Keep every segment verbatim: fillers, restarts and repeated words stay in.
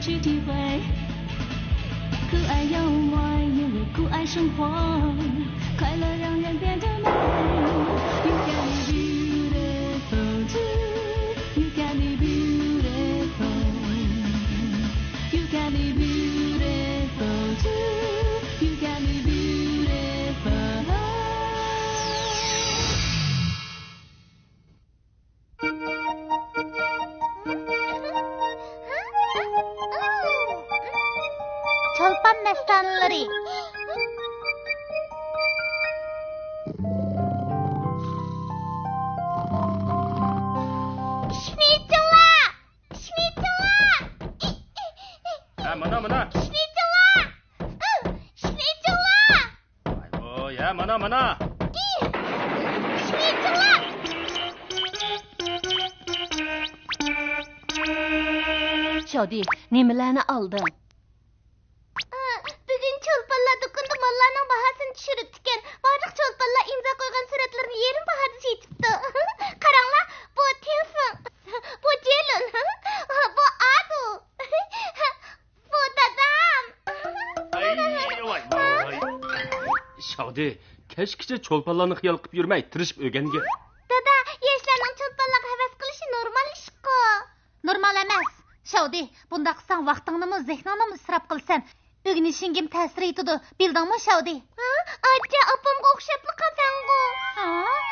去体会，酷爱妖怪，因为酷爱生活，快乐让人变得美。You can be beautiful too. You can be beautiful. You can be beautiful too. You can be beautiful. چولپان مەستانىلىرى. ئىشىكنى ئېچىڭلار! ئىشىكنى ئېچىڭلار! ھە، مانا، مانا. ئىشىكنى ئېچىڭلار! ئىشىكنى ئېچىڭلار! ۋاي، ۋاي، ھە، مانا، مانا. شاۋدى، نېمىلەرنى ئالدىڭ؟ بۈگۈن چولپانلار دۇكىنىدا ماللارنىڭ باھاسىنى چۈشۈرۈپتىكەن. بارلىق چولپانلار ئىمزا قويغان سۈرەتلىرىنى يېرىم باھادا سېتىپتۇ. قاراڭلار، بۇ تىڭفېڭ، بۇ جېلۇن، بۇ ئادۇ. بۇ دادام. ئەي، ۋاي، ۋاي. شاۋدى، كەچكىچە چولپانلارنى خىيال قىلىپ يۈرمەي، تىرىشىپ ئۆگەنگىن. دادا، ياشلارنىڭ چولپانلارغا ھەۋەس قىلىشى نورمال ئىشقۇ. نورمال ئەمەس. شاۋدى، بۇنداق قىلساڭ ۋاقتىڭنىمۇ، زېھنىڭنىمۇ ئىسراپ قىلىسەن. ئۆگىنىشىڭگىمۇ تەسىر يېتىدۇ، بىلدىڭمۇ شاۋدى؟ ھە؟ ئاچا، ئاپامغا ئوخشاپلا قالىسەنغۇ.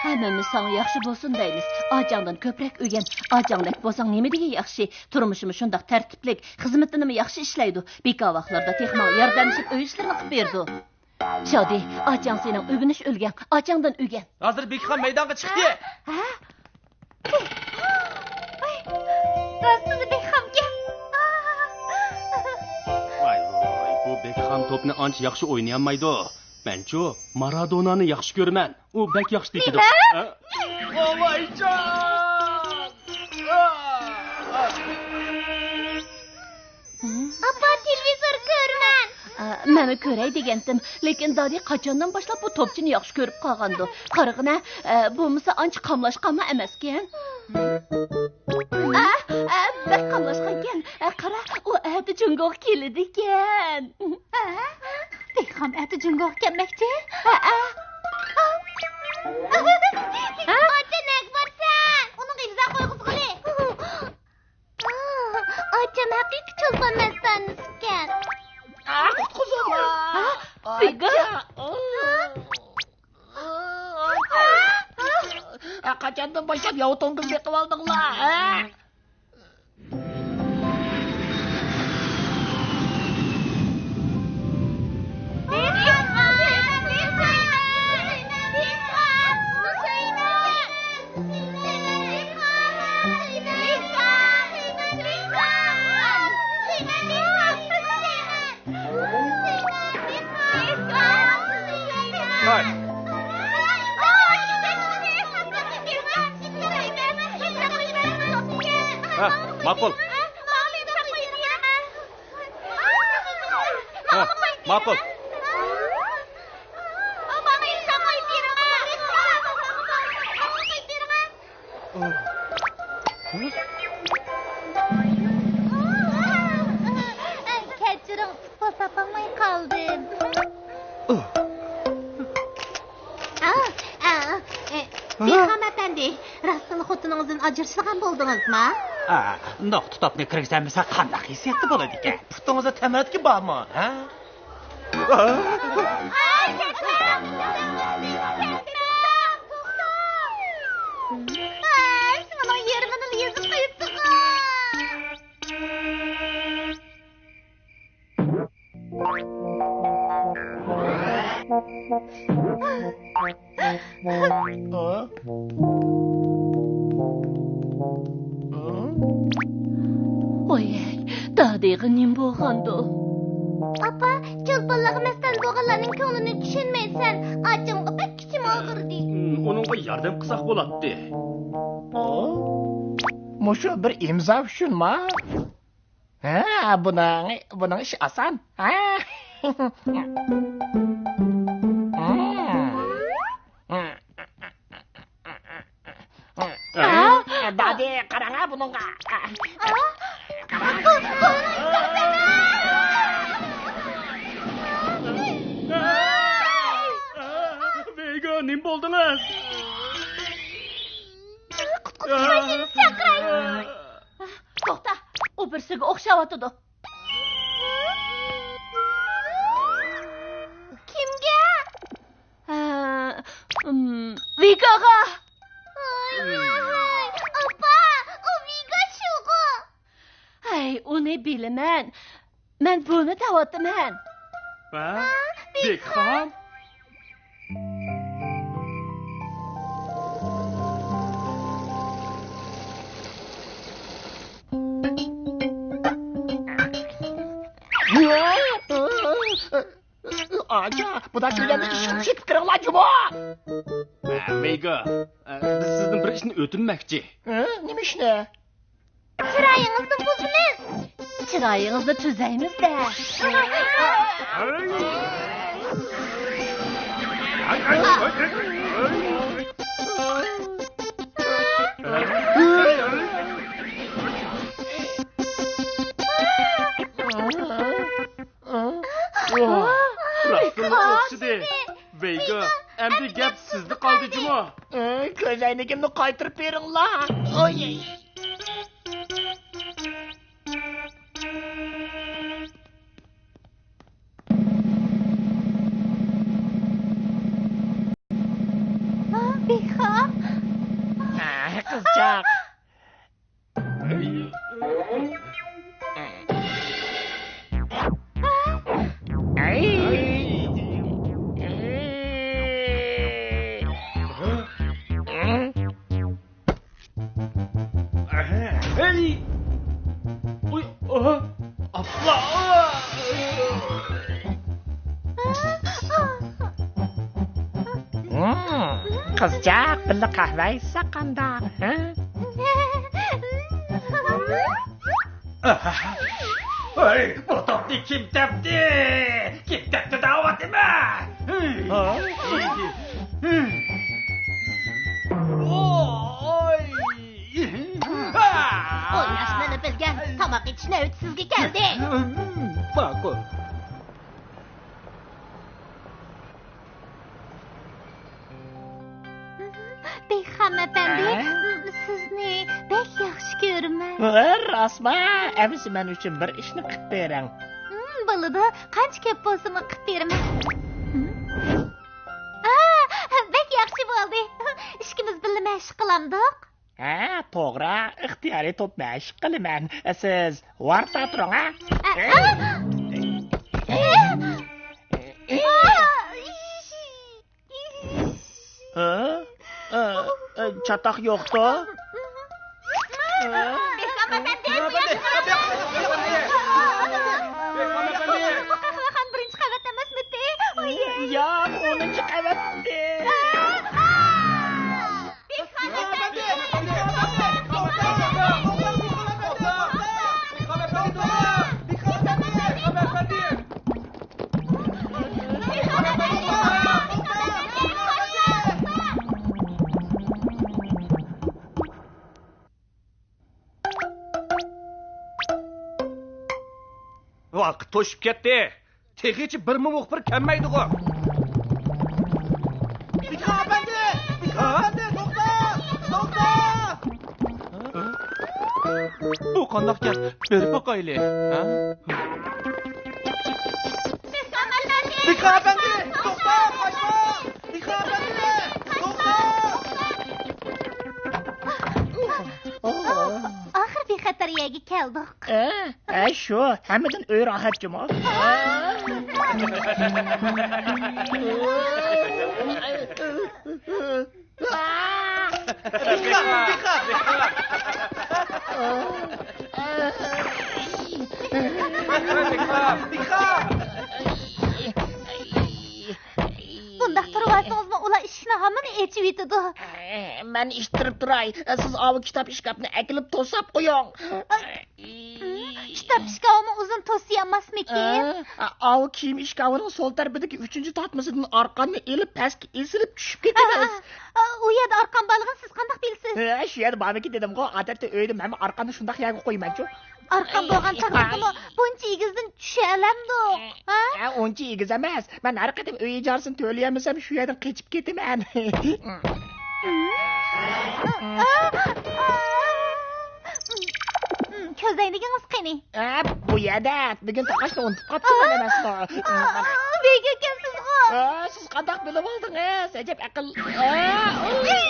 ھەممىمىز ساڭا ياخشى بولسۇن دەيمىز. ئاچاڭدىن كۆپرەك ئۆگەن. ئاچاڭدەك بولساڭ نېمە دېگەن ياخشى. تۇرمۇشىمۇ شۇنداق تەرتىپلىك، خىزمىتىنىمۇ ياخشى ئىشلەيدۇ. بىكار ۋاقىتلىرىدا تېخى ماڭا ياردەملىشىپ ئۆي ئىشلىرىنى قىلىپ بېرىدۇ. شاۋدى، ئاچاڭ سېنىڭ ئۆگىنىش ئۈلگەڭ. ئاچاڭدىن ئۆگەن. ھازىر بېكخام مەيدانغا چىقتى. ھە؟ ۋاي، راستىنلا بېكخامكەن. ۋاي، ۋاي، بۇ بېكخام توپنى ئانچە ياخشى ئوينىيالمايدۇ. مەنچۇ، مارادونانى ياخشى كۆرىمەن. ئۇ بەك ياخشى تېپىدۇ. نېمە؟ ھە؟ ۋايجان! ئاپا، تېلېۋىزور كۆرىمەن. ئا، مەنمۇ كۆرەي دېگەنتىم، لېكىن دادى قاچاندىن باشلاپ بۇ توپچىنى ياخشى كۆرۈپ قالغاندۇ. قارىغىنا، ئە، بولمىسا ئانچە قاملاشقانمۇ ئەمەسكەن. ئە، ئە، بەك قاملاشقانكەن. ئە، قارا، ئۇ ئەتە جۇڭگوغا كېلىدىكەن. ئە، بېكخام ئەتە جۇڭگوغا كەلمەكچى؟ ئە، ئە. ئاچا، نەگە بارىسەن؟ ئۇنىڭغا ئىمزا قويغۇزغىلى. ئاچام ھەقىقىي چولپان مەستانىسىكەن. قۇتقۇزۇڭلار! ھە؟ بىگا؟ قاچاندىن باشلاپ ياۋا توڭگۇز بېقىۋالدىڭلار، ھە؟ ھە، ماقۇل. ھە، ماقۇل. كەچۈرۈڭ، پۇتبول تاپالماي قالدىم. بېكخام ئەپەندى، راستتىن خوتۇنىڭىزدىن ئاجرىشىدىغان بولدىڭىزمۇ؟ نۇقتا توپنى كىرگۈزەلمىسە قانداق ھېسسىياتتا بولىدىكەن؟ پۇتىڭىزدا تەمرەتكە بارمۇ، ھە؟ ئۇنىڭ يېرىمىنىلا يېزىپ قويۇپتىغۇ. ۋاي، دادىغا نېمە بولغاندۇ؟ ئاپا، چولپانلارغا مەستانە بولغانلارنىڭ كۆڭلىنى چۈشەنمەيسەن. ئاچامغا بەك ئىچىم ئاغرىدى. ئۇنىڭغا ياردەم قىلساق بولاتتى. مۇشۇ بىر ئىمزا ئۈچۈنما؟ ھە، بۇنىڭ، بۇنىڭ ئىشى ئاسان. ھە؟ دادى، قاراڭا بۇنىڭغا. قاراڭ. ۋېيگا، نېمە بولدىڭىز؟ قۇتقۇزۇش ماشىنىسى چاقىراي. توختا، ئۇ بىرسىگە ئوخشاۋاتىدۇ. كىمگە؟ ھە، ئىم، ۋېگاغا. ۋاي، ۋاي، ئاپا، ئۇ ۋېگا شۇغۇ. ھەي، ئۇنى بىلىمەن. مەن بۇنى دەۋاتىمەن. ھە؟ ھە، بېكخام. بېكخام. ئاچا، بۇنداق كۆرگەندە ئىشىكنى چېكىپ كىرىڭلار جۇمۇ. ۋېگا، بىز سىزدىن بىر ئىشنى ئۆتۈنمەكچى. ھە؟ نېمە ئىشنى؟ چىرايىڭىزنى بۇزىمىز. چىرايىڭىزنى تۈزەيمىز-دە. راستتىنلا ئوخشىدى. ۋېيگا، ئەمدى گەپ سىزدە قالدى جۇمۇ. ئە، كۆزەينىكىمنى قايتۇرۇپ بېرىڭلار. ئوي. ھا، بېكخام. ئە، قىزچاق. ھەي! ئۇي، ئاھ! ئاپلا! ھىم، قىزچاق، بىللە قەھۋە ئىچسەك قانداق، ھە؟ ھەي، بۇ توپنى كىم تەپتى؟ كىم تەپتى دەۋاتىمەن؟ ھە؟ ئوي! ئويناشنى بىلگەن، تاماق ئېتىش نۆۋىتى سىزگە كەلدى. ماقۇل. بېكخام ئەپەندى، ھە؟ سىزنى بەك ياخشى كۆرىمەن. ھە، راستما؟ ئەمىسە مەن ئۈچۈن بىر ئىشنى قىپ بېرىڭ. ھىم، بولىدۇ. قانچە كۆپ بولسىمۇ قىپ بېرىمەن. ھىم. ئا، بەك ياخشى بولدى. ئىككىمىز بىللە مەشىق قىلامدۇق؟ ھە، توغرا، ئىختىيارىي توپ مەشىق قىلىمەن. سىز ۋارتا تۇرۇڭ، ھە؟ ئە، ئە. ھە؟ ئە، ئە، چاتاق يوقتۇ؟ بېكخام ئەپەندى، بۇ ياققا كېلىڭ. بۇ قەھۋەخانا بىرىنچى قەۋەت ئەمەسمىتى؟ ئويەي. ياق، ئونىنچى قەۋەتتى. بېكخام ئەپەندى! ۋاقىت توشۇپ كەتتى. تېخىچە بىرمۇ مۇخبىر كەلمەيدىغۇ. بېكخام ئەپەندى! بېكخام ئەپەندى! توختا! توختا! بۇ قانداق گەپ؟ بېرىپ باقايلى. ھە؟ بېكخام ئەپەندى! بېكخام ئەپەندى! توختا! قاچما! بېكخام ئەپەندى! توختا! ئاخىر بىخەتەر يەرگە كەلدۇق. ئە، ئە، شۇ، ھەممىدىن ئۆي راھەت جۇمۇ. بۇنداق تۇرۇۋالسىڭىزمۇ ئۇلار ئىشىكنى ھامان ئېچىۋېتىدۇ. مەن ئىتتىرىپ تۇراي. سىز ئاۋۇ كىتاب ئىشكاپنى ئەكېلىپ توساپ قويۇڭ. كىتاب ئىشكاۋىمۇ ئۇزۇن توسىيالماسمىكىن؟ ئە، ئاۋۇ كىيىم ئىشكاۋىنىڭ سول تەرىپىدىكى ئۈچىنچى تارتمىسىدىن ئارقاننى ئېلىپ، پەسكە ئېسىلىپ چۈشۈپ كېتىمىز. ئا، ئا، ئا، ئۇ يەردە ئارقان بارلىقىنى سىز قانداق بىلىسىز؟ ھە، شۇ يەردە بارمىكىن دېدىمغۇ، ئادەتتە ئۆيدە مەنمۇ ئارقاننى شۇنداق يەرگە قويىمەنچۇ. ئارقام بولغان چاغلىقىمۇ بۇنچە ئېگىزدىن چۈشەلەمدۇ؟ ھە؟ ئە، ئۇنچە ئېگىز ئەمەس. مەن ھەر قېتىم ئۆي ئىجارىسىنى تۆلىيەلمىسەم، شۇ يەردىن قېچىپ كېتىمەن. كۆزنەكلىكىڭىز قېنى؟ ئە، بۇ يەردە. بۈگۈن تاقاشنى ئۇنتۇپ قاپتىمەن ئەمەسمۇ. ۋىگا ئىكەنسىزغۇ. ئە، سىز قانداق بىلىۋالدىڭىز؟ ئەجەب ئەقىل. ئە، ئۇي.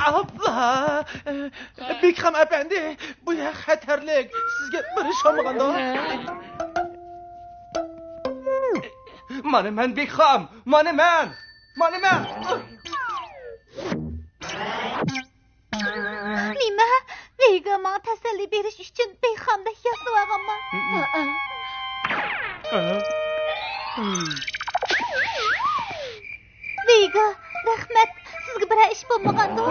ئاپلا! بېكخام ئەپەندى، بۇ يەر خەتەرلىك. سىزگە بىر ئىش بولمىغاندۇ؟ مانا مەن بېكخام، مانا مەن، مانا مەن. نېمە؟ ۋىگا ماڭا تەسەللى بېرىش ئۈچۈن بېكخامدەك ياسىنىۋالغانما؟ ۋىگا، رەھمەت. سىزگە بىرەر ئىش بولمىغاندۇ؟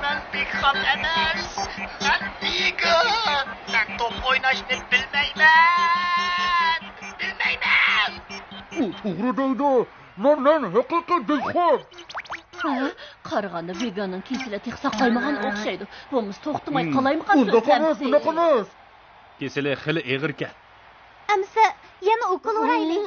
مەن بېكخام ئەمەس، مەن ۋىگا. مەن توپ ئويناشنى بىلمەيمەن، بىلمەيمەن. ئۇ توغرا دەيدۇ. مەن، مەن ھەقىقىي دېھقان. ھە؟ قارىغاندا ۋىگانىڭ كېسىلى تېخى ساقايمىغان ئوخشايدۇ. بولمىسا توختىماي قالايمىقانسىز ئەمىسە. ئۇنداق ئەمەس، ئۇنداق ئەمەس. كېسىلى خېلى ئېغىركەن. ئەمىسە يەنە ئوكۇل ئۇرايلى.